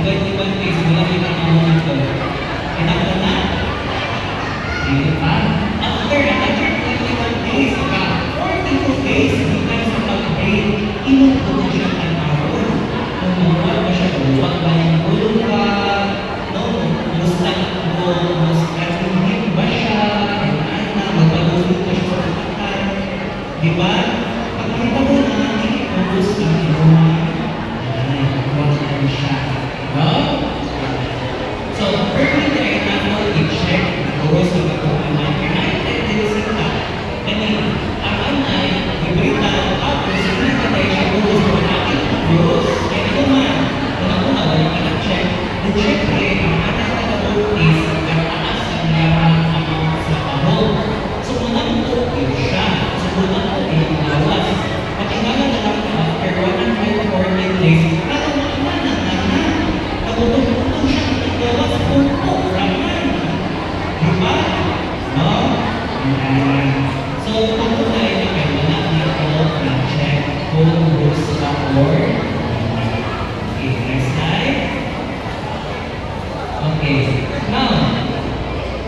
21 days, wala kita mo ito. Kita ko na? Dili pa. After another 21 days, ka 42 days, gikan sa pag-breed, imong ko na siya tanawon. Kung mahuwag ba siya, mahuwag ba yung ulo ka, no? Musta mo, musta ba siya, and ana, magpadulog ba siya sa pagkakan. Di ba? Pagkakita mo na, hindi focus ang inyong ay, huwag na siya. No? So, early na nato i-check ang sa atong anay. Kaya naay tendency ka, kani, ang anay, gibritan, tapos hindi na tayo siya buhos, wala natin buhos. Kaya ano man, una-una, wala ka na-check. Then, syempre, ang anay na is kataas ang iyang amount sa kahog. So, manang okay siya. So, manang okay ang lawas. Patingala na lang after 114 days, ano na na na na. Nagutong-utong siya ng gawas, punto, raman. Di ba? No? Ayan. So, pag na kay wala na ko na-check kung bruise ba or wala. Okay, next slide. Okay. Now,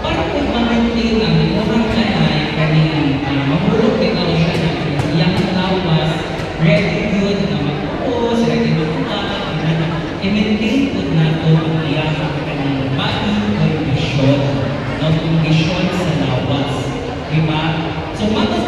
para kung ma-maintain ang imong anay kaning mahulog bitaw siya ng iyang lawas, ready gyud na mag-uos, ready mag-umat, ana, i-maintain pud nato ang iyang kaning body condition, no, condition sa lawas. Diba? So, mato